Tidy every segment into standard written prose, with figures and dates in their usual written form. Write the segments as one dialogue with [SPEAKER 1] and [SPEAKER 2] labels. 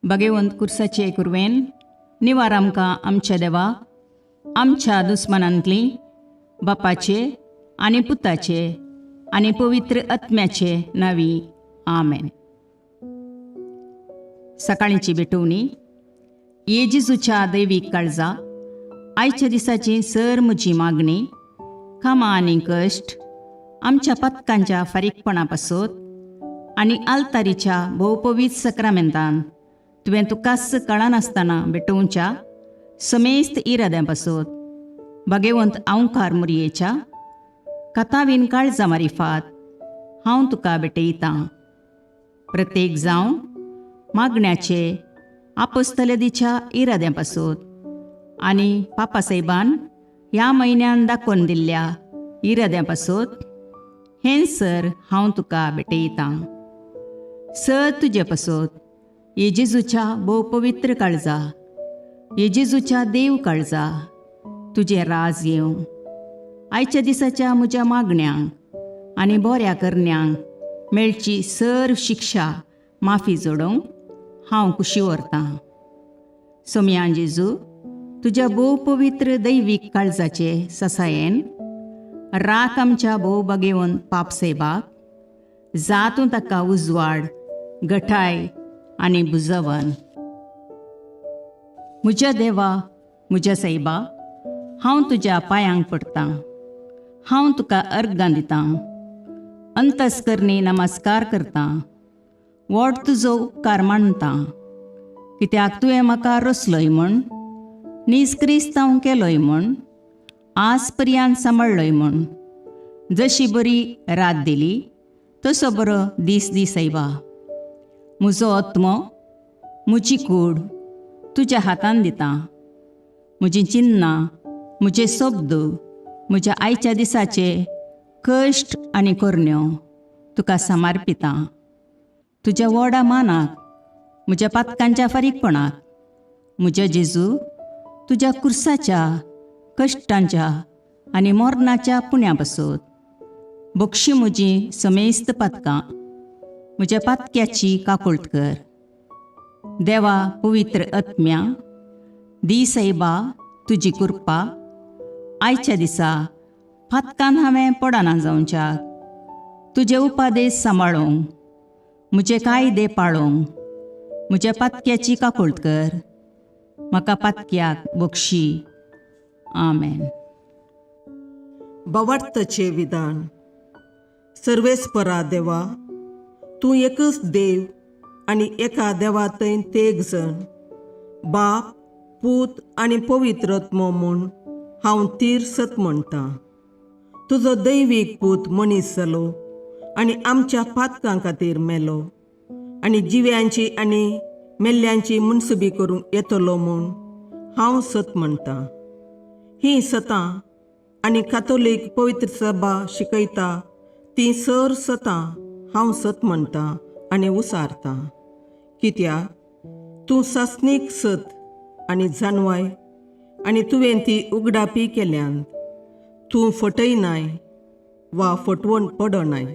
[SPEAKER 1] भगेवंत कुर्साचे कुरवेन निवार आमकां आमच्या देवा आमच्या दुस्मानांतली बापाचे आनी पुताचे आनी पवित्र आत्म्याचे नावी. आमेन. सकाळींची भेटवणी. ये जेजूच्या दैवीक काळजा, आयच्या दिसाची सर म्हजी मागणी, कामां आनी कश्ट आमच्या पथकांच्या फारीकपणा पासत आनी आल्तारीच्या भोवपवीत सक्रामेंतान तुवें तुकाच कळनासतना भेटोवच्या समेस्त इराद्यां पासत भगेवंत आंवकार मुरयेच्या कथावीन काळजा मारिफात हांव तुका भेटयतां. प्रत्येक जावं मागण्याचे आपोस्तलेदीच्या इराद्यां पासत आनी पापासाहेबान ह्या म्हयन्यान दाखोवन दिल्ल्या इराद्यां पासत हें सर हांव तुका भेटयतां. सर तुजे पासत ये जेजूच्या भोव पवित्र काळजा, ये जेजूच्या देव काळजा, तुजें राज येवं. आयच्या दिसाच्या म्हज्या मागण्यांक आनी बऱ्या करण्यांक मेळची सर शिक्षा माफी जोडोवंक हांव खुशी व्हरतां. सोमयान जेजू, तुज्या भोव पवित्र दैवीक काळजाचे ससायेन राख आमच्या भोव बगेवन पाप सेबाक जातूं ताका उजवाड, गठाय आनी बुजवन. म्हज्या देवा, म्हज्या सायबा, हांव तुज्या पांयांक पडटां. हांव तुका अर्गां दितां, अंतस्करणी नमस्कार करतां, व्हड तुजो उपकार मानतां, कित्याक तुवें म्हाका रचलोय म्हूण, नीज क्रिस्तांव केलोय म्हूण, आज पर्यंत सांबाळ्ळोय म्हूण. जशी बरी रात दिली तसो बरो दीस दी सायबा. म्हजो आत्मो, म्हजी कूड तुज्या हातान दितां. म्हजीं चिन्नां, म्हजे शब्द, म्हज्या आयच्या दिसाचे कश्ट आनी करण्यो तुका समर्पितां. तुज्या व्हडा मानाक, म्हज्या पातकांच्या फारीकपणाक, म्हज्या जेजू, तुज्या कुर्साच्या कश्टांच्या आनी मरणाच्या पुण्या पासत बक्षी म्हजी समेस्त पातकां. म्हज्या पातक्याची काकुळट कर. देवा पवित्र आत्म्या, दी सायबा तुजी कृपा आयच्या दिसा पातकान हांवें पडना जावच्याक, तुजे उपादेश सांबाळूंक, म्हजे कायदे पाळूंक म्हज्या पातक्याची काकुळट कर. म्हाका पातक्याक बक्षी. आमेन.
[SPEAKER 2] भावार्थाचें विधान. सर्वेस्परा देवा, तूं एकच देव आनी एका देवा थंय तेग जण, बाप, पूत आनी पवित्र आत्मो म्हूण हांव तीर सत म्हणटां. तुजो दैवीक पूत मनीस जालो आनी आमच्या पातकां खातीर मेलो आनी जिव्यांची आनी मेल्ल्यांची मुनसुबी करूंक येतलो म्हूण हांव सत म्हणटां. हीं सतां आनी कातोलीक पवित्र सभा शिकयता तीं सर सतां हांव सत म्हणटां आनी उसारतां, कित्याक तूं सासणीक सत आनी जानवाय आनी तुवें ती उगडापी केल्यान. तूं फटयनाय वा फटवण पडनाय.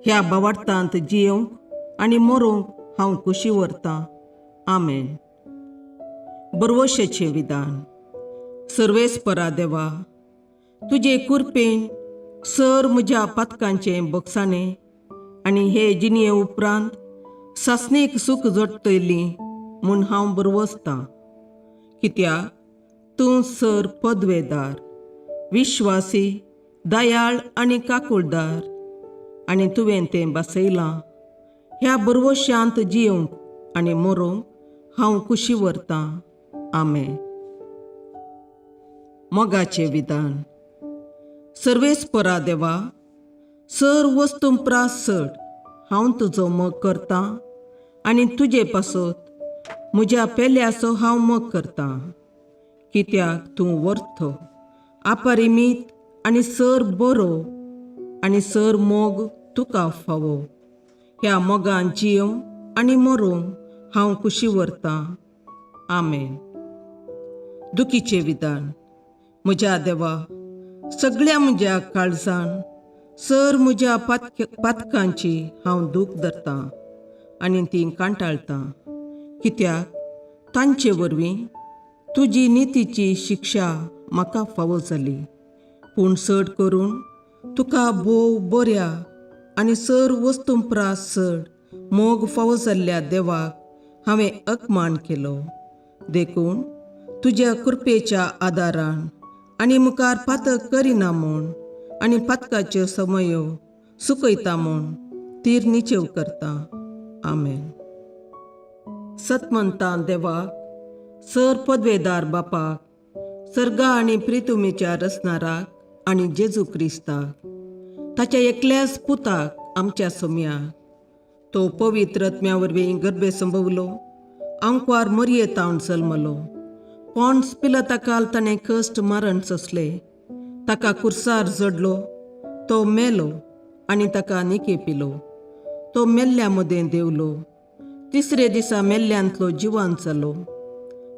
[SPEAKER 2] ह्या भावार्थांत जियोवंक आनी मरोंक हांव खुशी व्हरतां. आमेन. बरवशेचें विधान. सर्वेस्परा देवा, तुजे कुरपेन सर म्हज्या पातकांचें बक्षाणें आनी हे जिणये उपरांत सासणीक सूख जोडटली म्हूण हांव बरवसतां, कित्याक तूं सर पदवेदार, विश्वासी, दयाळ आनी काकुळदार आनी तुवें तें बसयलां. ह्या बरवशांत जियोवंक आनी मरोंक हांव खुशी व्हरतां. आमेन. मोगाचें विधान. सर्वेस्परा देवा, सर वस्तूं प्रास चड हांव तुजो मोग करतां आनी तुजे पासत म्हज्या पेल्याचो हांव मोग करतां, कित्याक तूं वर्थ, अपरिमीत आनी सर बरो आनी सर मोग तुका फावो. ह्या मोगान जियोवंक आनी मरोंक हांव खुशी व्हरतां. आमेन. दुखीचें विधान. म्हज्या देवा, सगळ्या म्हज्या काळजान सर म्हज्या पातकांची हांव दूख धरतां आनी ती कांटाळटां. कित्याक तांचे वरवीं तुजी नितीची शिक्षा म्हाका फावो जाली. पूण चड करून तुका भोव बऱ्या आनी सर वस्तूं प्रास चड मोग फावो जाल्ल्या देवाक हांवें अपमान केलो. देखून तुज्या कृपेच्या आदारान आनी मुखार पातक करिना म्हूण आनी पातकाच्यो समयो सुकयता म्हूण तीर निचेव करता. आमेन. सतमंतां देवाक, सर पदवेदार बापाक, सर्गा आनी प्रितुमीच्या रचणाराक आनी जेजू क्रिस्ताक, ताच्या एकल्याच पुताक आमच्या सोम्याक, तो पवित्र आत्म्या वरवीं गर्भे संभवलो, आंकवार मरये तावन जल्मलो, पॉन्स पिलताकाल ताणें कश्ट मारण सोंसले, ताका कुर्सार जडलो, तो मेलो आनी ताका निके पिलो, तो मेल्ल्या मदें देवलो, तिसरे दिसा मेल्ल्यांतलो जिवान जालो,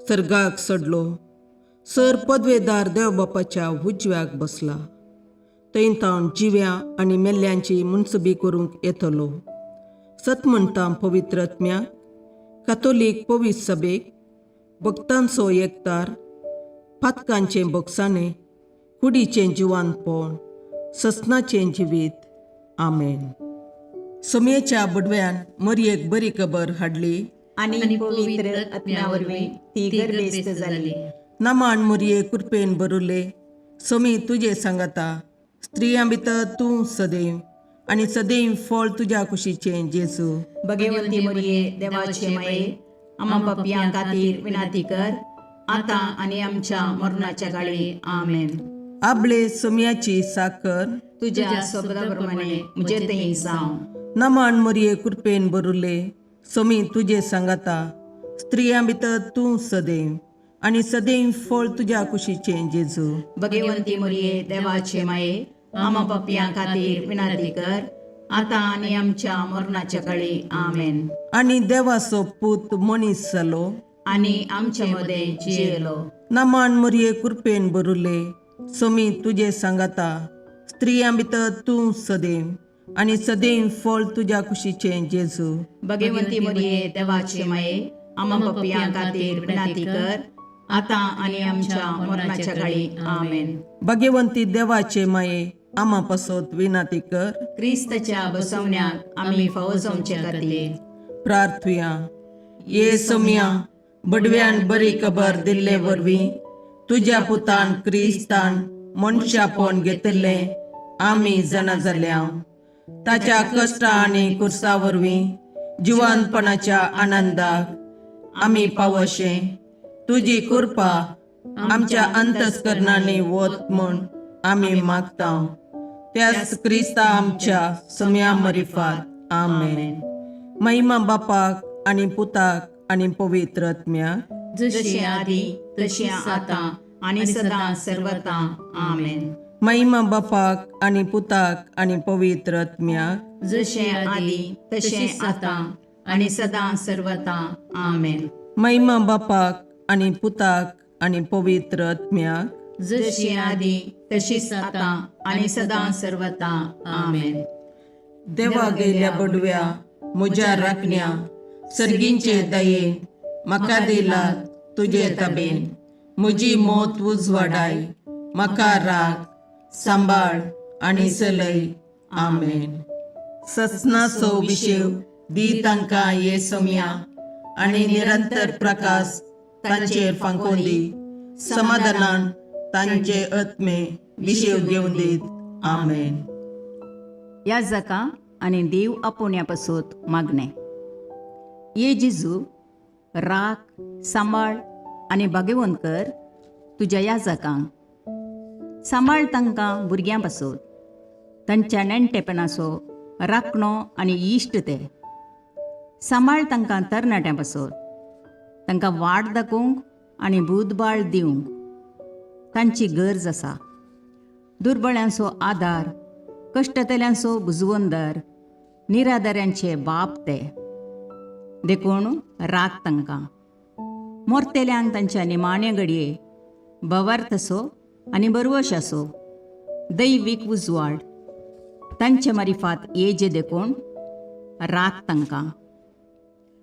[SPEAKER 2] सर्गाक सडलो, सर पदवेदार देव बापाच्या उजव्याक बसला, थंय तावन जिव्या आनी मेल्ल्यांची मुनसबी करूंक येतलो. सत म्हणटा पवित्र आत्म्याक, कातोलीक पवित्र सभेक, भक्तांचो एकतार, पातकांचें बोगसाणें, कुडीचें जिवानपण, ससनाचें जिवीत. आमेन. समेच्या बडव्यान मरयेक बरी खबर हाडली
[SPEAKER 1] आनी पवित्र आत्म्या वरवीं ती गर्भेस्त जाली.
[SPEAKER 2] नमान मुरये कृपेन बरुले, समी तुजे सांगाता, स्त्रियां भितर तूं सदैव आनी सदैव फळ तुज्या कुशीचें जेजू.
[SPEAKER 1] भगवंती मरिये देवाचे माये, आमा पापयां खातीर विनंती कर, आतां आनी आमच्या मरणाच्या काळी. आमेन.
[SPEAKER 2] आबळे सोम्याची साकर
[SPEAKER 1] तुज्या शब्दा प्रमाणे म्हजे थंय जावं.
[SPEAKER 2] नमान मुरये कृपेन बरुले, सोमी तुजे सांगाता, स्त्रियां भितर तूं सदैव आनी सदैव फळ तुज्या कुशीचें जेजू.
[SPEAKER 1] भगवंती मरिये देवाचे माये, आमा पापयां खातीर विनंती कर, आतां आनी आमच्या मरणाच्या काळी. आमेन.
[SPEAKER 2] आनी देवाचो पूत मनीस जालो
[SPEAKER 1] आनी आमचे मदें जियेलो.
[SPEAKER 2] नमान मुरये कृपेन बरुले, सोमी तुजे सांगाता, स्त्रियां भितर तूं सदैव आनी सदैव फळ तुज्या कुशीचें जेजू.
[SPEAKER 1] भगवंती मरिये देवाचे माये, आमा पापयां खातीर विनंती कर, आतां आनी आमच्या मरणाच्या काळी. आमेन.
[SPEAKER 2] भगवंती देवाचे माये, आमा पासत विनंती कर.
[SPEAKER 1] क्रिस्तच्या बसवण्याक आमी फावो जावचे खातीर
[SPEAKER 2] प्रार्थुया. ये सोम्या, बडव्यान बरी खबर दिल्ले वरवीं तुज्या पुतान क्रिस्तान मनशापण घेतिल्लें आमी जाणा जाल्या. ताच्या कश्टा आनी कुर्सा वरवीं जिवानपणाच्या आनंदाक आमी पावशे तुजी कृपा आमच्या अंतस्करणांनी वत म्हूण आमी मागता. त्याच क्रिस्ता आमच्या सम्या मरिफात. आमेन. महिमा बापाक आनी पुताक आनी पवित्र आत्म्याक,
[SPEAKER 1] जशी आदी तशी आतां आनी सदां सर्वता. आमेन.
[SPEAKER 2] महिमा बापाक आनी पुताक आनी पवित्र आत्म्याक,
[SPEAKER 1] जशें आदी तशें आतां आनी सदां सर्वता. आमेन.
[SPEAKER 2] महिमा बापाक आनी पुताक आनी पवित्र आत्म्याक,
[SPEAKER 1] जशी आदी तशीच आतां आनी सदां सर्वता. आमेन.
[SPEAKER 2] देवा गेल्या बडव्या म्हज्या राखण्या, सर्गींचे दयेन म्हाका दिला तुजे तबेन, म्हजी मोत उजवाडाय, म्हाका राख, सांबाळ आनी चलय. आमेन. ससनाचो विशेव दी तांकां ये सोम्या आनी निरंतर प्रकाश तांचेर फांकोवन दी, समाधानान तांचे आत्मे विशेव घेवन दीत. आमेन.
[SPEAKER 1] ह्या जाका आनी देव आपोवण्या पासत मागणें. ये जेजू, राख, सांबाळ आनी भाग्यवंत कर तुज्या ह्या जाकांक. सांबाळ तांकां भुरग्यां पासत, तांच्या नेणटेपणाचो राखणो आनी इश्ट ते. सांबाळ तांकां तरणाट्यां पासत, तांकां वाट दाखोवंक आनी बुदबाळ दिवंक तांची गरज आसा. दुर्बळ्यांचो आदार, कश्टतल्यांचो बुजवंदर, निराधाऱ्यांचे बाप ते. देखून राख तांकां. मोरतेल्यांक तांच्या निमाण्या घडये भवार्थ आसो आनी बरवश आसो, दैवीक उजवाड तांचे मारिफात येजे. देखून राख तांकां.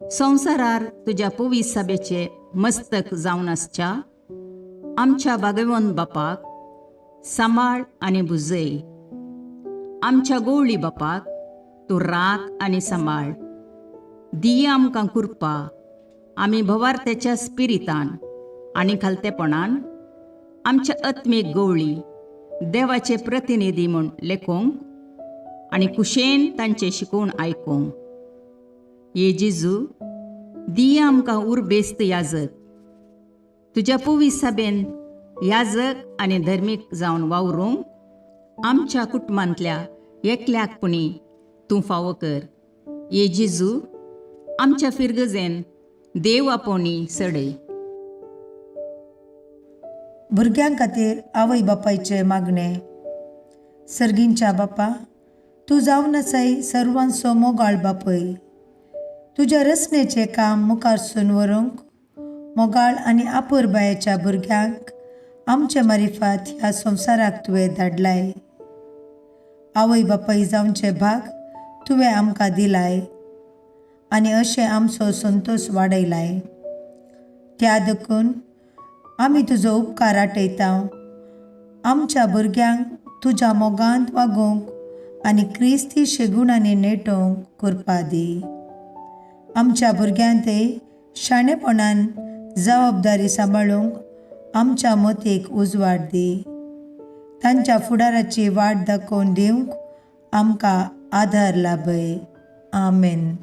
[SPEAKER 1] संवसारार तुज्या पवीस सभेचे मस्तक जावन आसच्या आमच्या बागेवन बापाक सांबाळ आनी भुजय. आमच्या गोवळी बापाक तूं राख आनी सांबाळ. दिया आमकां कृपा आमी भवार्थ्याच्या स्पिरितान आनी खालतेपणान आमच्या आत्मीक गवळी देवाचे प्रतिनिधी म्हूण लेखूंक आनी कुशेन तांचें शिकोवन आयकूंक. ये जेजू, दिया आमकां उर्बेस्त याजक, तुज्या पवीस सभेन याजक आनी धर्मीक जावन वावरूंक आमच्या कुटुंबांतल्या एकल्याक पुणी तूं फावो कर. ये जेजू, आमच्या फिरगजेन देव आपोवणी सडय.
[SPEAKER 3] भुरग्यां खातीर आवय बापायचें मागणें. सर्गींच्या बापा, तूं जावन आसाय सर्वांचो मोगाळ बापय. तुज्या रचनेचें काम मुखारसून व्हरूंक मोगाळ आनी आपुरबायेच्या भुरग्यांक आमचे मारिफात ह्या संवसाराक तुवें धाडलाय. आवय बापाय जावचे भाग तुवें आमकां दिलाय आनी अशें आमचो संतोश वाडयलाय. त्या देखून आमी तुजो उपकार आटयता. आमच्या भुरग्यांक तुज्या मोगांत वागोवंक आनी क्रिस्ती शेगुणांनी नेटोवंक करपा दी. आमच्या भुरग्यांतय शाणेपणान जबाबदारी सांबाळूंक आमच्या मतीक उजवाड दी. तांच्या फुडाराची वाट दाखोवन दिवंक आमकां आदार लाभय. आमेन.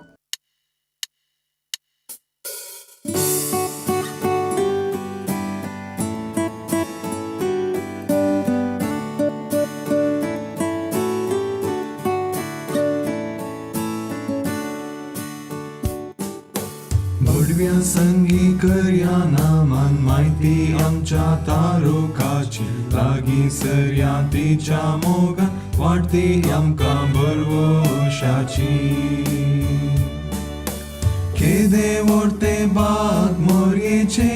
[SPEAKER 4] भडव्या संगी करया नामान म्हायती आमच्या तारुकाची लागीं सरया तिच्या मोगान वाडती आमकां बरवशाची. केदे व्हडते बाग मोरयेचे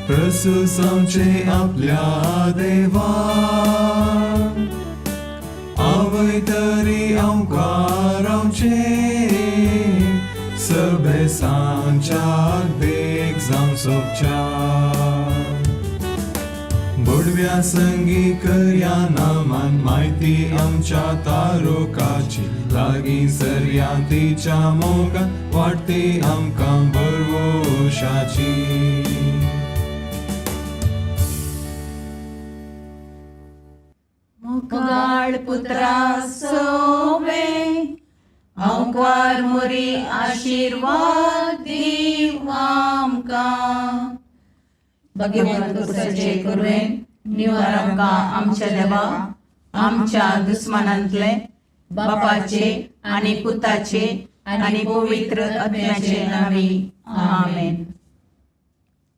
[SPEAKER 4] प्रसूस आमचे आपल्या देवा आवय तरी आमकां रावचें सभेसांच्याक देख जावं सोबच्या. बोडव्या संगी करया नामान म्हायती आमच्या तारुकाची लागीं सरया तिच्या मोगान वाडती आमकां बरवशाची.
[SPEAKER 1] मोगाळ पुत्रा सोवे हांवकार मोरी आशिर्वाद दीव आमकां. भगवंत कुसाचे कुरवेन निवार आमकां आमच्या देवा आमच्या दुस्मानांतले बापाचे आनी पुताचे आनी पवित्र आत्म्याचे नांवी. आमेन.